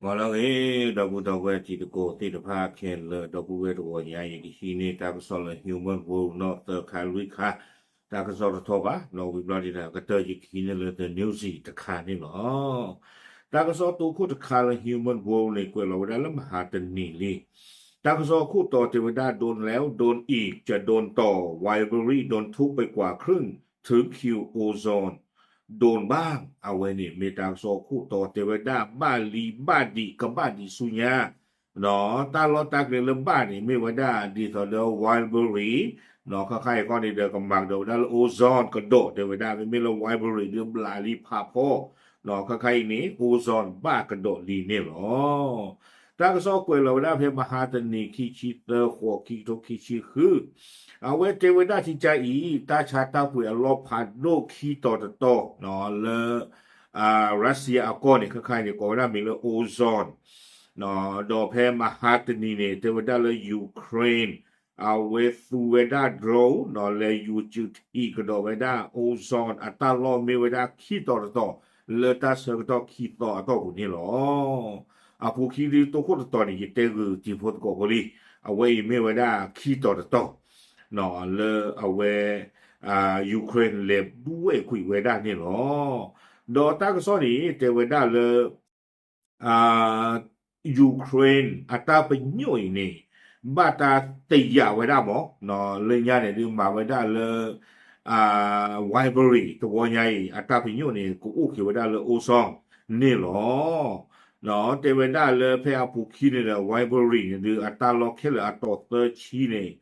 ဂီၤလၢအဂ့ၤ ဒီပုၢ်ဝဲၢ်တံၤသကိးသ့ၣ်တဖၣ်ခဲလၢာ် ဒီပုၢ်ဝဲၢ်တဂီၤညါအံၤ ကဟံးန့ၢ်တၢ်ကစီၣ်လၢ Human World နီၢ်သၢခါလွံၢ်ခါ တၢ်ကစီၣ်တထီၣ်ဘၣ် ဒီးဝံၤဘျီဒ်ဒီး ကတၢၢ်ယကဟံးန့ၢ်လၢ The News တခါန့ၣ်လီၤ. တၢ်ကစီၣ်တိခိၣ်တခါလၢ Human World န့ၣ် ကွဲးလီၤဝဲဒၣ်လၢမဟါတနံၤလံ. တၢ်ကစီၣ်အခိၣ်တီတဲဝဲဒၣ် โดนแล้ว โดนอีก จะโดนต่อ ไวเบอรี่ โดนทุบไปกว่าครึ่ง ถึงคิว โอซอน โดนบ้าง အဝဲန့ၣ်မ့ၢ်တၢ်ကစီၣ်အခိၣ်တီတဲဝဲဒၣ် ဘၣ်လံဘၣ်ဒံး ကဘၣ်ဒံးဆူညါ တၢ်လီၢ်တၢ်ကျဲလၢဘၣ်န့ၣ် မ့ၢ်ဝဲဒၣ်ဒ်သိးဒီး Wildberry ခါခါအံၤခီန့ၣ်ဒီး ကမၤကဒီးဝဲဒၣ်လၢ Ozone ကဒီးတဲဝဲဒၣ် မ့မ့ၢ်လၢ Wildberry ဒုးဘျးလံဖးဖီ ခါခါအံၤန့ၣ် Ozone ဘၣ်ကဒီးလံန့ၣ်လီၤ. တၢ်ကစီၣ်ကွဲးလီၤဝဲဒၣ်ဖဲမဟါတနံၤ ခံဆံသၢ ဃိး ခံကထိခံဆံဃု အဝဲတဲဝဲဒၣ်ထံကါအံၤ တၢ်ဆါတၢ်ပှ့ၤအလီၢ်ဖးဒိၣ်ခံတီၤတတီၤ လၢ Russia အကီၢ်န့ၣ် ခါခါအံၤန့ၣ် ကိးဝဲဒၣ်မ့ၢ်လၢ Ozone ဒီးဖဲမဟါတနံၤန့ၣ် တဲဝဲဒၣ်လၢ Ukraine အဝဲသူဝဲဒၣ် drone လဲၤယူၤစုးထံးကဒီးဝဲဒၣ် Ozone အတၢ်လီၢ်မ့ၢ်ဝဲဒၣ်ခံတီၤတတီၤ လၢတၢ်ဆၢကတီၢ်ခံသီအတီၢ်ပူၤန့ၣ်လီၤ. အပူၤခံဒုးတိခိၣ်တတီၤန့ၣ် ယတဲဂုာ်တံၤဖိသကိးဖိလံ, အဝဲအံၤမ့ၢ်ဝဲဒၣ်ခံတီၤတတီၤ လၢအဝဲ Ukraine လဲၤဒွဲၣ်ကွံာ်ဝဲဒၣ်န့ၣ်လီၤ. ဒီးတၢ်ကစီၣ်န့ၣ် တဲဝဲဒၣ်လၢ Ukraine အတၢ်ပညိၣ်အံၤန့ၣ် ဘၣ်တၢ်တယာ်ဝဲဒၣ်မး လၢညါန့ၣ်ဒုးမၤဝဲဒၣ်လၢ Wildberry တဝီညါအံၤ အတၢ်ပညိၣ်န့ၣ် ကအိၣ်က့ၤဝဲဒၣ်လၢ Ozone န့ၣ်လီၤ. တဲဝဲဒၣ်လၢဖဲအပူၤခံန့ၣ်ဒီး Wildberry န့ၣ်ဒုး အတၢ်လီၢ်ခဲလၢာ်အတီၤသၢဆံန့ၣ်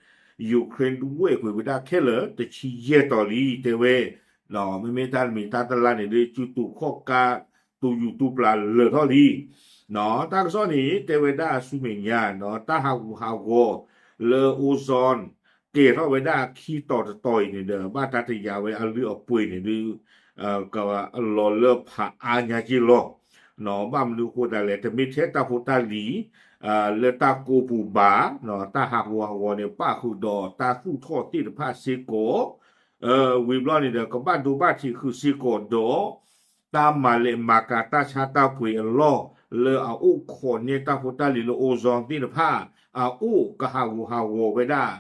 Ukraine ဒွဲၣ်ကွံာ်ဝဲဒၣ်ခဲလၢာ်တဆံယဲၢ်တီၤလံ တဲဝဲ မ့မ့ၢ်တၢ်တမံၤတၢ်တလါန့ၣ်ဒုး စုတူာ်ခီၣ်ကါ တူာ်ယူၤတူာ်ပျၢ်လၢာ်ထီၣ်လံ. တၢ်ကစီၣ်န့ၣ် တဲဝဲဒၣ်ဆူမဲာ်ညါ တၢ်ဟးဂူာ်ဟးဂီၤလၢ Ozone ကဲၤထီၣ်ဝဲဒၣ်ခံတီၤတတီၤအံၤန့ၣ်ဒီး ဘၣ်တၢ်တယာ်ဝဲအလုၢ်အပှ့ၤန့ၣ်ဒုး ကလီၤလၢဖးအါညါက့လီၤ. ဘၣ်မနုၤအဃိသတးလဲၣ် တမ့ၢ်ထဲတၢ်ဖိတၢ်လံၤ လၢတၢ်ကိးပူၤဘၣ် တၢ်ဟးဂူာ်ဟးဂီၤန့ၣ် ပၣ်ဃုာ်ဒီးတၢ်သူၣ်ထီၣ်သ့ၣ်တဖၣ်စ့ၢ်ကီး ဝံၤဘျီန့ၣ်ဒီး ကဘၣ်ဒိဘၣ်ထံးဃုာ်စ့ၢ်ကီးဒီး တၢ်မၤလဲၤမၤကၤတၢ်ဆါတၢ်ပှ့ၤအလီၢ် လၢအအိၣ်ခိးန့ၢ်တၢ်ဖိတၢ်လံၤလၢ Ozone သ့ၣ်တဖၣ် အအိၣ်ကဟးဂူာ်ဟးဂီၤဝဲဒၣ်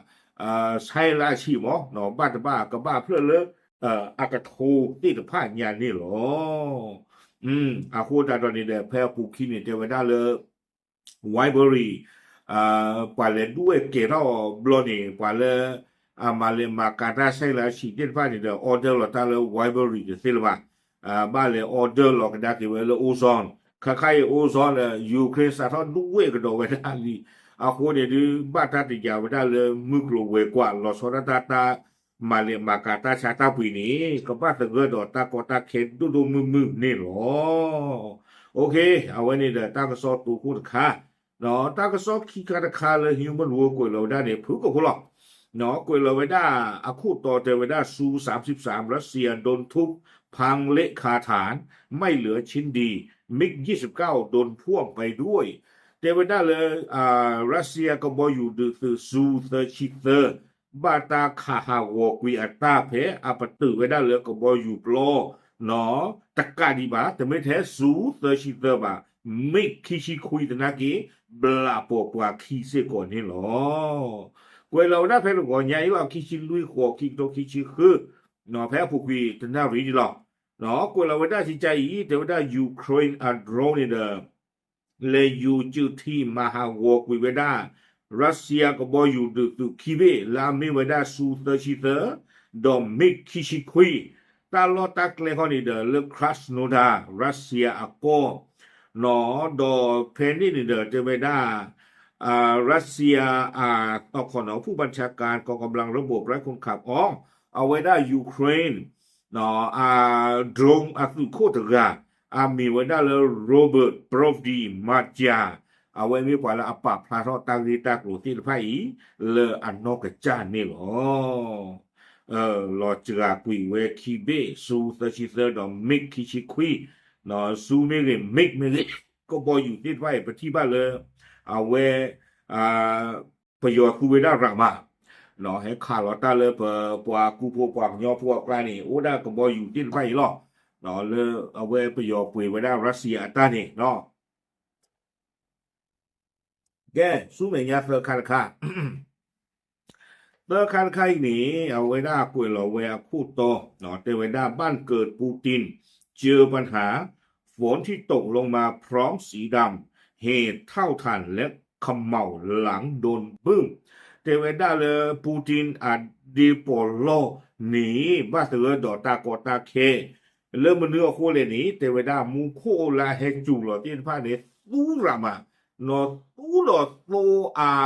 ဆဲးလၢအဆံးမး ဘၣ်တဘၣ်ကဘၣ်ဖျၢၣ်လၢ အကထိသ့ၣ်တဖၣ်ညါန့ၣ်လီၤ. အဃိသတးဒီးန့ၣ်ဒီး ဖဲအပူၤခံန့ၣ် တဲဝဲဒၣ်လၢ Wildberry ပှၤလဲၤဒွဲၣ်ကဲၤထီၣ်ဘျီန့ၣ် ပှၤလၢ အမၤလဲၤမၤကၤတၢ်ဆဲးလၢအဆံးသ့ၣ်တဖၣ်န့ၣ်ဒီး order လီၤတၢ်လၢ Wildberry တသ့လၢၤဘၣ်. ဘၣ်လဲၤ order လီၤကဒါက့ၤဝဲလၢ Ozone ခါခါအံၤ Ozone ဒီး Ukraine စးထီၣ်ဒွဲၣ်ကဒီးဝဲဒၣ်လံ. အဃိန့ၣ်ဒုး ဘၣ်တၢ်တယာ်ဝဲဒၣ်လၢမုၢ်ကျိၤဝဲၤကွာ် လီၤဆီဒၣ်တၢ်တၢ် မၤလဲၤမၤကၤတၢ်ဆါတၢ်ပှ့ၤန့ၣ် ကဘၣ်သဂၢၢ်ဒီးတၢ်ကီတၢ်ခဲဒိၣ်ဒိၣ်မုၢ်မုၢ်န့ၣ်လီၤ. အဝဲန့ၣ်ဒီးတၢ်ကစီၣ်တိခိၣ်တခါ, တၢ်ကစီၣ်ခံခါတခါလၢ Human World ကွဲးလီၤဝဲဒၣ်န့ၣ် ဖုၣ်ကိာ်ဖိလီၤ. ကွဲးလီၤဝဲဒၣ်အခိၣ်တီတဲဝဲဒၣ် Su สามสิบสาม รัสเซีย โดนทุบ พังเละคาฐาน ไม่เหลือชิ้นดี MiG ยี่สิบเก้าโดนพ่วงไปด้วย တဲဝဲဒၣ်လၢ Russia ကဘီယူၤဒုးသုး Su သၢဆံသၢ ဘၣ်တၢ်ခးဟးဂီၤကွံာ်အတၢ်ဖဲ အပတုာ်ဝဲဒၣ်လၢကဘီယူၤပျီ တကးဒံးဘၣ် တမ့ၢ်ထဲ Su သၢဆံသၢဘၣ် MiG ခံဆံခွံသနာ်က့ ဘျးပိာ်ပှၤခံစ့ၢ်ကီးန့ၣ်လီၤ. ကွဲးလီၤဝဲဒၣ်ဖဲတဂီၤညါအံၤလီၤ ခံဆံလွံၢ်ဃိး ခံကထိခံဆံဃု ဖဲအပူၤကွံာ်တနၣ်ရံၣ်ဒံးလီၤ. ကွဲးလီၤဝဲဒၣ်စံကါအံၤ တဲဝဲဒၣ် Ukraine အ drone န့ၣ်ဒီး လဲၤယူၤစုးထံးမၤဟးဂီၤကွံာ်ဝဲဒၣ် Russia ကဘီယူၤဒုးသုးခံဘ့ၣ် လၢအမ့ၢ်ဝဲဒၣ် Su သၢဆံသၢ ဒီး MiG ခံဆံခွံ တၢ်လီၢ်တၢ်ကျဲခီန့ၣ်ဒီး လၢ Krasnodar Russia အကီၢ် ဒီးဖဲန့ၣ်န့ၣ်ဒီး တဲဝဲဒၣ် Russia အ ผู้บัญชาการกองกำลังระบบไร้คนขับ အီၤ အဝဲဒၣ် Ukraine အ drone အသုးခိၣ်တဂၤ အမံၤဝဲဒၣ်လၢ Robert Pravdy မၤကၠၤ အဝဲမ့ၢ်ပှၤလၢအပာ်ဖျါထီၣ်တၢ်ဂ့ၢ်တၢ်ကျိၤသ့ၣ်တဖၣ်အံၤ လၢအနီၢ်ကစၢ်န့ၣ်လီၤ. လီၤစှၤကွံာ်ဝဲခံဘ့ၣ် Su သၢဆံသၢ ဒီး MiG ခံဆံခွံ Su မ့ၢ်ဂ့ၤ MiG မ့ၢ်ဂ့ၤ ကဘီယူၤသ့ၣ်တဖၣ်အံၤ ပထံၣ်ဘၣ်လၢ အဝဲ ပယီၤသူဝဲဒၣ်ရးမး ဟဲခးလီၤတၢ်လၢပပှၤကူဖိပှၤကညီဖိအကျါန့ၣ် အိၣ်ဒၣ်ကဘီယူၤသ့ၣ်တဖၣ်အံၤလီၤ. လၢအဝဲပယီၤပှ့ၤဝဲဒၣ် Russia အတၢ်န့ၣ် ကဲ ဆူမဲာ်ညါသၢခါတခါ သၢခါတခါအံၤန့ၣ် အဝဲဒၣ်ကွဲးလီၤဝဲအခိၣ်တီ တဲဝဲဒၣ် บ้านเกิดปูตินเจอปัญหา ฝนที่ตกลงมาพร้อมสีดำ เหตุเท่าถ่านและเขม่าวหลังโดนบึ้ม တဲဝဲဒၣ်လၢ Putin အဒ့ပီၣ်လီၢ်န့ၣ် ဘၣ်သဂၢၢ်ဒီးတၢ်ကီတၢ်ခဲ လၢမနုၤအဃိလဲၣ်န့ၣ် တဲဝဲဒၣ်မူခိၣ်လၢအဟဲစူၤလီၤသ့ၣ်တဖၣ်န့ၣ် သူရးမး နီၢ်သူဒီးသိ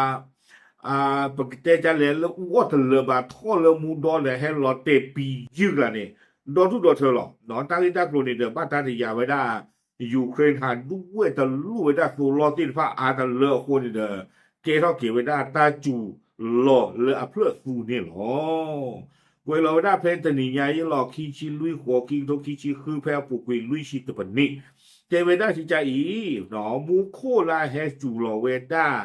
အ ပကတဲဒ်လဲၣ် လၢအူအီၣ်တလၢာ်ဘၣ်ထီၣ်လၢမူဒီဒီး ဟဲလီၤတဲာ်ပံၤယုၢ်ကျါန့ၣ် ဒီဒူၣ်ဒီထၢလီၤ. တၢ်ဂ့ၢ်တၢ်ကျိၤန့ၣ်ဒီး ဘၣ်တၢ်တယာ်ဝဲဒၣ် Ukraine ဟးဒုးဝဲၢ်တလူၢ်ဝဲဒၣ်သိလီၢ်သ့ၣ်တဖၣ်အါတလၢအဃိန့ၣ်ဒီး ကဲထီၣ်က့ၤဝဲဒၣ်တၢ်စူၤလီၤလၢအဖျၢၣ်သူန့ၣ်လီၤ. ကွဲးလီၤဝဲဒၣ်ဖဲတနံၤညါအံၤလီၤ ခံဆံလွံၢ်ဃိး ခံကထိခံဆံဃု ဖဲအပူၤကွံာ်လွံၢ်ဆံတပနံး တဲဝဲဒၣ်ကကအံၤ မူခိၣ်လၢအဟဲစူၤလီၤဝဲဒၣ်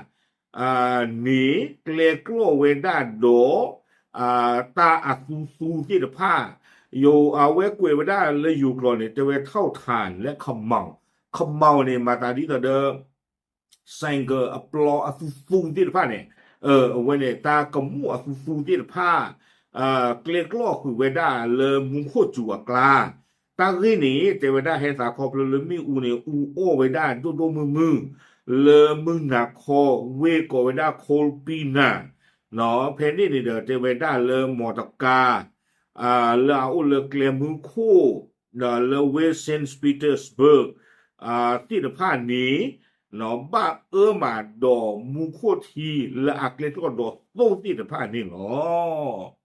န့ၣ် ကျဲကျီၢ်ဝဲဒၣ်ဒီး တၢ်အသူသူသ့ၣ်တဖၣ် ယိၤအဝဲကွဲးဝဲဒၣ်လၢယိၤကျိာ်န့ၣ် တဲဝဲ ထောက်ถ่าน လၢ ခမီၣ် ခမီၣ်န့ၣ် မၤသးဒ်သိးဒီး ဆိုင်ကယ် အပျီအသူသူသ့ၣ်တဖၣ်န့ၣ် အဝဲန့ၣ် တၢ်ကမူၣ်အသူသူသ့ၣ်တဖၣ် ကျဲကျီၢ်ဃုာ်ဝဲဒၣ်လၢမူခိၣ်စူၤအကျါ တၢ်ဂ့ၢ်န့ၣ် တဲဝဲဒၣ်ဟဲသးခီဖျိလၢမ့ၣ်အူန့ၣ် အူအီၣ်ဝဲဒၣ်ဒိၣ်ဒိၣ်မုၢ်မုၢ် လၢမုၢ်နၤခီ ဝ့ၢ်ကိးဝဲဒၣ် Kolpina ဖဲန့ၣ်န့ၣ်ဒီး တဲဝဲဒၣ်လၢမီၢ်တကါ လၢအအိၣ်လၢကျဲမုၢ်ခိၣ် ဒီးလၢဝ့ၢ် Saint Petersburg သ့ၣ်တဖၣ်န့ၣ် ဘၣ်အၢမးဒီးမူခိၣ်ထံလၢအကျဲကျီၢ်ဒီးသိသ့ၣ်တဖၣ်န့ၣ်လီၤ.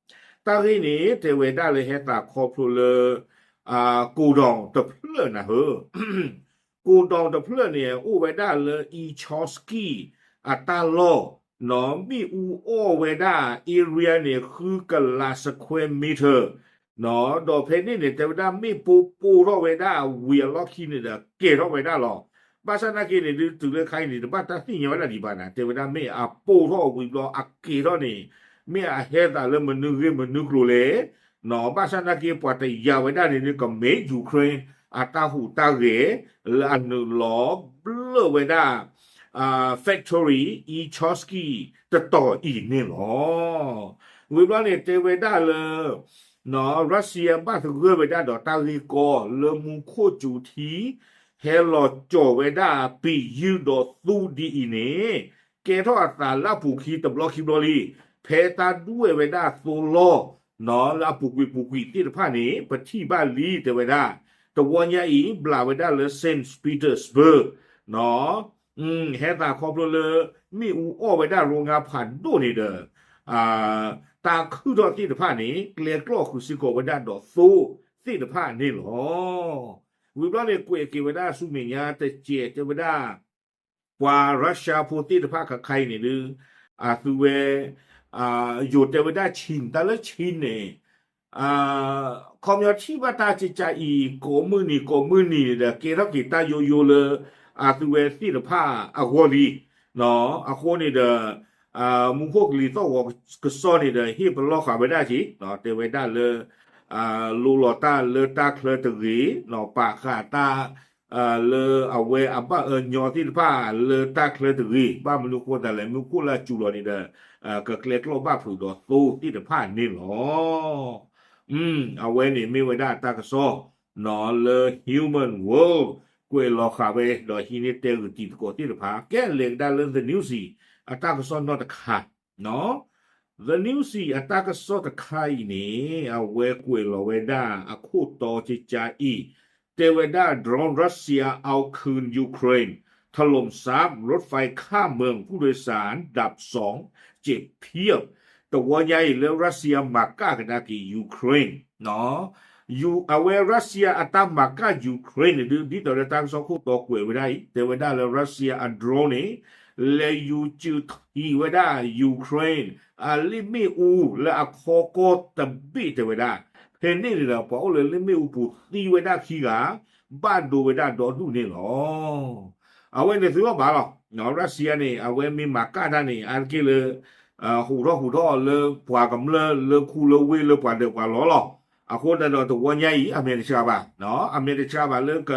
တၢ်ဂ့ၢ်န့ၣ် တဲဝဲဒၣ်လၢဟဲသးခီဖျိလၢ ကိးဒီးတဖျၢၣ်နၤဧၢ ကိးဒီးတဖျၢၣ်န့ၣ် အိၣ်ဝဲဒၣ်လၢ Ichevsky အတၢ်လီၢ် မ့ၣ်အူအီၣ်ဝဲဒၣ် area န့ၣ် ဃုကလး square meter ဒီးဖဲန့ၣ်န့ၣ် တဲဝဲဒၣ်မ့ၣ်ပိၢ်ပိၢ်ထီၣ်ဝဲဒၣ်ဝံၤအလီၢ်ခံန့ၣ်ဒီး ကဲၤထီၣ်ဝဲဒၣ်လီၤ. ဘၣ်ဆၣ်နာ်က့န့ၣ် ဒုးတုၤလၢခါအံၤန့ၣ် တဘၣ်တၢ်သ့ၣ်ညါဝဲဒၣ်ဒံးဘၣ်နၤ တဲဝဲဒၣ်မ့ၢ်အပိၢ်ထီၣ်ဝံၤဘျီအကဲၤထီၣ်န့ၣ် မ့ၢ်အဟဲသးလၢမနုၤဂ့ၢ်မနုၤကျိၤလဲၣ် ဘၣ်ဆၣ်နာ်က့ပှၤတယာ်ဝဲဒၣ်န့ၣ် ကမ့ၢ် Ukraine အတၢ်ဟူးတၢ်ဂဲၤ လၢအနုာ်လီၤဘျၢၣ်ဝဲဒၣ် factory Ichevsky တတီၤအံၤန့ၣ်လီၤ. ဝံၤဘျီန့ၣ် တဲဝဲဒၣ်လၢ Russia ဘၣ်သဂၢၢ်ဝဲဒၣ်ဒီးတၢ်ဂ့ၢ်ကီလၢမူခိၣ်စူၤထံ ဟဲလီၤကၠီၤဝဲဒၣ်ပံၤယုၢ်ဒီးသူဒ်အံၤန့ၣ် ကဲထီၣ်အသးလၢအပူၤခံတဘျီခံဘျီလံ. ဖဲတၢ်ဒူဝဲဒၣ်သိလီၢ် လၢအပူၤကွံာ်ပူၤကွံာ်သ့ၣ်တဖၣ်န့ၣ် ပထံၣ်ဘၣ်လံတဲဝဲဒၣ် တဝီညါအံၤ ဘျးဝဲဒၣ်လၢ Saint Petersburg ဟဲသးခီဖျိလၢ မ့ၣ်အူအီၣ်ဝဲဒၣ်ရိငါဖးဒိၣ်န့ၣ်ဒီး တၢ်ခုၣ်ထီၣ်သ့ၣ်တဖၣ်န့ၣ် ကျဲကျီၢ်ဃုာ်စ့ၢ်ကီးဝဲဒၣ်ဒီးသိသ့ၣ်တဖၣ်န့ၣ်လီၤ. ဝံၤဘျီန့ၣ် ကွဲးက့ၤဝဲဒၣ်ဆူမဲာ်ညါတစဲးတဲဝဲဒၣ် ပှၤ Russia ဖိသ့ၣ်တဖၣ်ခါခါအံၤန့ၣ်ဒုး အသုဝဲ ယိၤတဲဝဲဒၣ် Chin တၢ်လၢ Chin န့ၣ် ခီပညီထံၣ်ဘၣ်တၢ်ကကးအံၤ ကိးမုၢ်နံၤကိးမုၢ်နံၤန့ၣ်ဒီး ကဲထီၣ်က့ၤတၢ်ယိယိလၢ အသုဝဲသ့ၣ်တဖၣ်အဂီၢ်လံ. အဃိန့ၣ်ဒီး မူခိၣ်ကလံၤသီၣ်ဂီၤကစီၣ်န့ၣ်ဒီး ဟ့ၣ်ပလီၢ်ဃာ်ဝဲဒၣ်က့ၤ တဲဝဲဒၣ်လၢ လိလီၤတၢ်လၢတၢ်ချၢတဂ့ၤ ပာ်ဃာ်တၢ် လၢအဝဲအဘၣ်အၢညီသ့ၣ်တဖၣ်လၢတၢ်ချၢတဂ့ၤ ဘၣ်မနုၤဃိသတးလဲၣ် မူခိၣ်လၢအစူၤလီၤန့ၣ်ဒီး ကကျဲကျီၢ်ဘၣ်ဖုးဒီးသိသ့ၣ်တဖၣ်န့ၣ်လီၤ. အဝဲန့ၣ်မ့ၢ်ဝဲဒၣ်တၢ်ကစီၣ် လၢ Human World ကွဲးလီၤဃာ်ဝဲ ဒီးဟံးန့ၢ်တဲဂုာ်တံၤသကိးသ့ၣ်တဖၣ် ကဲလဲၤကဒါလၢ The Newsy အတၢ်ကစီၣ်နီၢ်တခါ The Newsy အတၢ်ကစီၣ်တခါအံၤန့ၣ် အဝဲကွဲးလီၤဝဲဒၣ်အခိၣ်တီကကးအံၤ တဲဝဲဒၣ် drone Russia เอาคืน Ukraine ถล่มซ้ำรถไฟข้ามเมืองผู้โดยสารดับสอง เจ็บเพียบ တဝီညါအံၤလၢ Russia မၤကၣ်ကဒါက့ၤ Ukraine အဝဲ Russia အတၢ်မၤကၣ် Ukraine န့ၣ်ဒုး ဒ်သိးလၢတၢ်ကစီၣ်ခိၣ်တီကွဲးဝဲဒၣ်အံၤ တဲဝဲဒၣ်လၢ Russia အ drone န့ၣ် လဲၤယူၤစူၤထံၣ်ဝဲဒၣ် Ukraine အလ့ၣ်မ့ၣ်အူလၢအခီကီၢ်တဘ့ၣ်တဲဝဲဒၣ် ဖဲန့ၣ်န့ၣ်ဒီး ပှၤအိၣ်လၢလ့ၣ်မ့ၣ်အူပူၤသံဝဲဒၣ်ခံဂၤ ဘၣ်ဒိဝဲဒၣ်ဒီဒူၣ်န့ၣ်လီၤ. အဝဲန့ၣ်သုဘၣ်လီၤ Russia န့ၣ် အဝဲမ့ၢ်မၤကၣ်တၢ်န့ၣ် အါတက့ၢ်လၢ ဟူးထီၣ်ဟူးထီၣ်လၢပှၤကမျၢၢ်လၢခူလၢဝ့ၢ်လၢပှၤဒၢးပှၤလီလီၤ. အဃိသတးဒီးတဝီညါအံၤ အမဲာ်တဆှးဘၣ် အမဲာ်တဆှးဘၣ်လၢက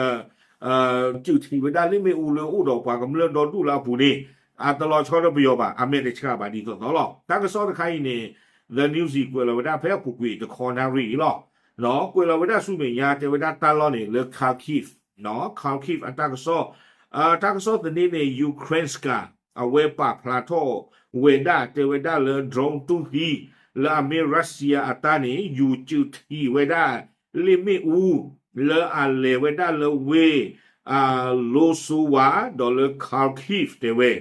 စူၤထံၣ်ဝဲဒၣ်လ့ၣ်မ့ၣ်အူလၢအိၣ်ဒီးပှၤကမျၢၢ်ဒီဒူၣ်လၢအပူၤန့ၣ် အတလီၤဆီဒီးပယီၤဘၣ်, အမဲာ်တဆှးဘၣ်ဒ်သိးသိးလီၤ. တၢ်ကစီၣ်တခါအံၤန့ၣ် The Newsy ကွဲးလီၤဝဲဒၣ်ဖဲအပူၤကွံာ်တခီနၣ်ရံၣ်အံၤလီၤ. ကွဲးလီၤဝဲဒၣ်ဆူမဲာ်ညါ တဲဝဲဒၣ်တၢ်လီၢ်န့ၣ်လၢ Kharkiv, Kharkiv အတၢ်ကစီၣ်, တၢ်ကစီၣ်သန့န့ၣ် Ukrainska အဝဲပာ်ဖျါထီၣ်ဝဲဒၣ် တဲဝဲဒၣ်လၢ drone တူၢ်သံ လၢအမ့ၢ် Russia အတၢ်န့ၣ် ယူၤစုးထံးဝဲဒၣ် လ့ၣ်မ့ၣ်အူ လၢအလဲၤဝဲဒၣ်လၢဝ့ၢ် Lozowa ဒီးလၢ Kharkiv တဲဝဲ,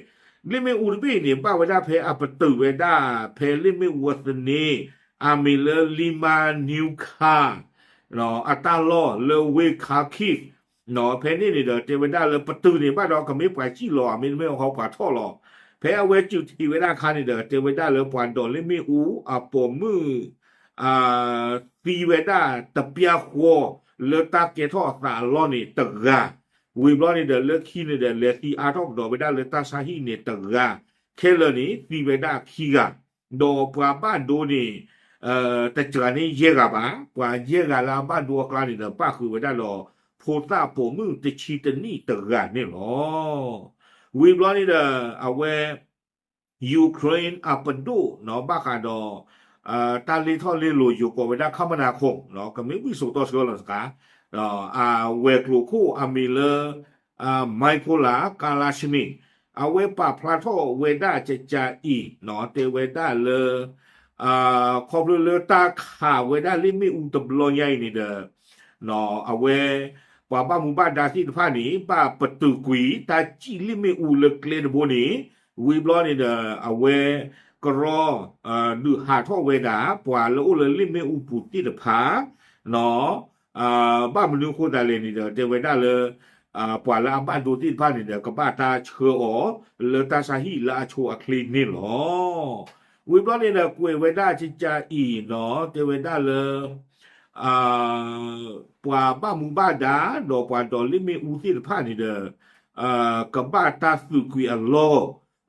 လ့ၣ်မ့ၣ်အူတဘ့ၣ်အံၤန့ၣ် ဘၣ်ဝဲဒၣ်ဖဲအပတုာ်ဝဲဒၣ် ဖဲလ့ၣ်မ့ၣ်အူအသန့ အမံၤလၢ Lymanivka အတၢ်လီၢ်လၢဝ့ၢ် Kharkiv ဖဲန့ၣ်န့ၣ်ဒီး တဲဝဲဒၣ်လၢပတုာ်န့ၣ်ဘၣ်ဒီး ကမ့ၢ်ပှၤစံၣ်လီၤ အမ့တမ့ၢ်ဟီပှၤထီၣ်လီၤ. ဖဲအဝဲစုးထံးဝဲဒၣ်အခါန့ၣ်ဒီး တဲဝဲဒၣ်လၢပှၤဒိးလ့ၣ်မ့ၣ်အူအပိာ်မုၣ် သံဝဲဒၣ်တပျၢ်ဃီ လၢတၢ်ကဲထီၣ်အသးအလီၢ်န့ၣ်တဂၤ, ဝံၤဘျီန့ၣ်ဒီး လၢခံန့ၣ်ဒီး လဲၤသံအါထီၣ်ကဒီးဝဲဒၣ်လၢတၢ်ဆါဟံၣ်န့ၣ်တဂၤ, ခဲလၢာ်န့ၣ် သံဝဲဒၣ်ခံဂၤ, ဒီးပှၤဘၣ်ဒိန့ၣ် တစှၤန့ၢ်ယဲၢ်ဂၤဘၣ်, ပှၤယဲၢ်ဂၤလၢအဘၣ်ဒိအကျါန့ၣ်ဒီး ပၣ်ဃုာ်ဝဲဒၣ်ဒီး ဖိသၣ်ပိာ်မုၣ်တဆံတနံၣ်တဂၤန့ၣ်လီၤ. ဝံၤဘျီန့ၣ်ဒီး အဝဲ Ukraine အပဒိၣ် ဘၣ်ဃးဒီး တၢ်လ့ထီၣ်လ့လိၤယိၤကိးဝဲဒၣ် ခမနာခုံ ကမ့ၢ်ဝံစိာ်တီဆှၢလီၤတကး အဝဲၤကျိၤခိၣ်အမံၤလၢ Mykola Kalashnikov အဝဲပာ်ဖျါထီၣ်ဝဲဒၣ်ကကအံၤ တဲဝဲဒၣ်လၢ ခီဖျိလၢတၢ်ခးဝဲဒၣ်လ့ၣ်မ့ၣ်အူတဘျီညါအံၤန့ၣ်ဒီး အဝဲ ပှၤဘၣ်မူဘၣ်ဒါသ့ၣ်တဖၣ်န့ၣ် ဘၣ်ပတုာ်ကွံာ် တၢ်စံၣ်လ့ၣ်မ့ၣ်အူလၢကျဲတဘိန့ၣ် ဝံၤဘျီန့ၣ်ဒီး အဝဲ ကရီ ဒုးဟးထီၣ်ဝဲဒၣ် ပှၤလၢအိၣ်လၢလ့ၣ်မ့ၣ်အူပူၤသ့ၣ်တဖၣ် ဘၣ်မနုၤအဃိသတးလဲၣ်န့ၣ်ဒီး တဲဝဲဒၣ်လၢ ပှၤလၢအဘၣ်ဒိသ့ၣ်တဖၣ်န့ၣ်ဒီး ကဘၣ်တၢ်ဆှၢအီၤ လၢတၢ်ဆါဟံၣ်လၢအဆိအချ့န့ၣ်လီၤ. ဝံၤဘျီန့ၣ်ဒီး ကွဲးဝဲဒၣ်ကကအံၤနီၤ တဲဝဲဒၣ်လၢ ပှၤဘၣ်မူဘၣ်ဒါ ဒီးပှၤဒိးလ့ၣ်မ့ၣ်အူသ့ၣ်တဖၣ်န့ၣ်ဒီး ကဘၣ်တၢ်သုးကွံာ်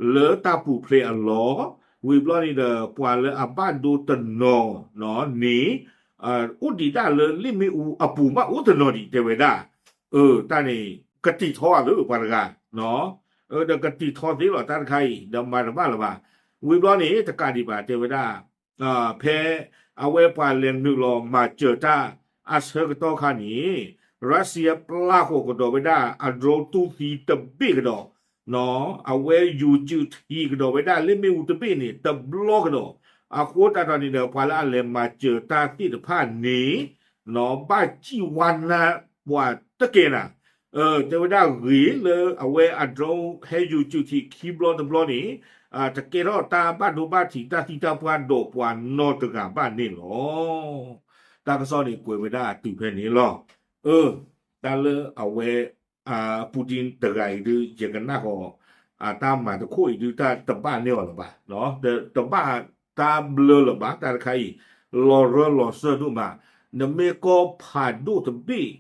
အလီၢ် လၢတၢ်ပူၤဖျဲးအလီၢ်, ဝံၤဘျီန့ၣ်ဒီး ပှၤလၢအဘၣ်ဒိတနီၤန့ၣ် အိၣ်ဒံးဒၣ်လၢလ့ၣ်မ့ၣ်အူအပူၤမးအိၣ်တနီၤဒံး တဲဝဲဒၣ်, တၢ်န့ၣ် ကတံာ်ထီအသးပှၤတဂၤ ဒီးကတံာ်ထီသ့လီၤတၢ်တခါအံၤ ဒီးမၤတဘၣ်လၢၤဘၣ်. ဝံၤဘျီန့ၣ် တကးဒံးဘၣ် တဲဝဲဒၣ် ဖဲအဝဲပှၤလဲၤနုာ်လီၤမၤစၢၤတၢ်အဆၢကတီၢ်ခါန့ၣ် Russia ပျၢ်ဃီၤကဒီးဝဲဒၣ်အ drone တူၢ်သံတဘ့ၣ်ကဒီး အဝဲယူၤစုးထံးကဒီးဝဲဒၣ်လ့ၣ်မ့ၣ်အူတဘ့ၣ်န့ၣ် တဘျီကဒီး, အဃိသတးဒီးန့ၣ်ဒီး ပှၤလၢအလဲၤမၤစၢၤတၢ်သ့ၣ်တဖၣ်န့ၣ် ဘၣ်စံၣ်ဝါနါပှၤတကဲနၤ, တဲဝဲဒၣ်ဂ့ၤလၢအဝဲအ drone ဟဲယူၤစုးထံးခံဘျီတဘျီန့ၣ် တကဲထီၣ်တၢ်ဘၣ်ဒိဘၣ်ထံးတၢ်သံတၢ်ပှၢ်ဒီးပှၤနီတဂၤဘၣ်န့ၣ်လီၤ. တၢ်ကစီၣ်န့ၣ်ကွဲးဝဲဒၣ်တုၤဖဲန့ၣ်လီၤ. တၢ်လၢအဝဲ Putin တဂၤအံၤဒုး ယကနၣ်ဃီ တၢ်မၤတခိၣ်အံၤဒုး တၢ်တဘၣ်န့ၢ်အီၤလၢၤဘၣ်, တဘၣ်တၢ်ဘျၢလၢၤဘၣ် တၢ်တခါအံၤ လီၤရၢလီၤစၢၢ်ဒိၣ်မး, နမ့ၢ်ကီၢ်ဖးဒိၣ်တဘ့ၣ်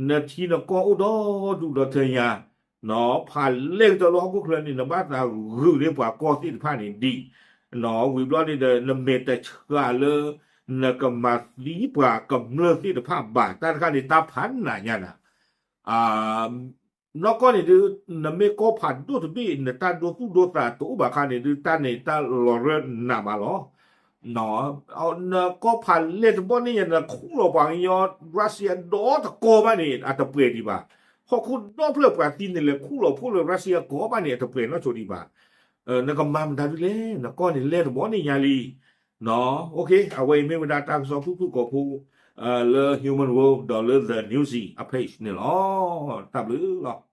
နထံနကီၢ်အိၣ်ဒီဒူၣ်ဒီထၢညါ ဖးလဲၢ်ကတၢၢ်လၢဟီၣ်ခိၣ်ချၢန့ၣ် နဘၣ်သးဂုာ်န့ၢ်ပှၤကီၢ်သ့ၣ်တဖၣ်န့ၣ်ဒံး, ဝံၤဘျီန့ၣ်ဒီး နမဲာ်တဆှးလၢ နကမၤသံပှၤကမျၢၢ်သ့ၣ်တဖၣ်ဘၣ် တၢ်တခါန့ၣ် တၢ်ဖးနးညါနၤ နီၢ်ကီၢ်န့ၣ်ဒုး နမ့ၢ်ကီၢ်ဖးဒိၣ်တဘ့ၣ် နတၢ်ဒိသူၣ်ဒိသးတအိၣ်ဘၣ်ခါန့ၣ်ဒုး တၢ်န့ၣ်တၢ်လီၤရၢနးမးလီၤ. နကီၢ်ဖးလဲၢ်တဘီန့ၣ်ညါ နခူၣ်လီၤပှၤကညီ Russia ဒီတကီဘၣ်န့ၣ် အတပှဲၤဒံးဘၣ်. ဟီၣ်ခိၣ်ဒီဖျၢၣ်ပှၤသံန့ၣ် လဲၤခူၣ်လီၤဖှိၣ်လၢ Russia ကီဘၣ်န့ၣ် အတပှဲၤနီတစိၤဒံးဘၣ်. နကမၤမတၤဒုးလဲၣ် နကီၢ်န့ၣ်လဲၢ်တဘီန့ၣ်ညါလံ. အဝဲအံၤမ့ၢ်ဝဲဒၣ်တၢ်ကစီၣ်ဖုၣ်ဖုၣ်ကိာ်ဖိ လၢ Human World ဒီးလၢ The Newsy အ page န့ၣ်လီၤ. တၢ်ဘျုးလီၤ.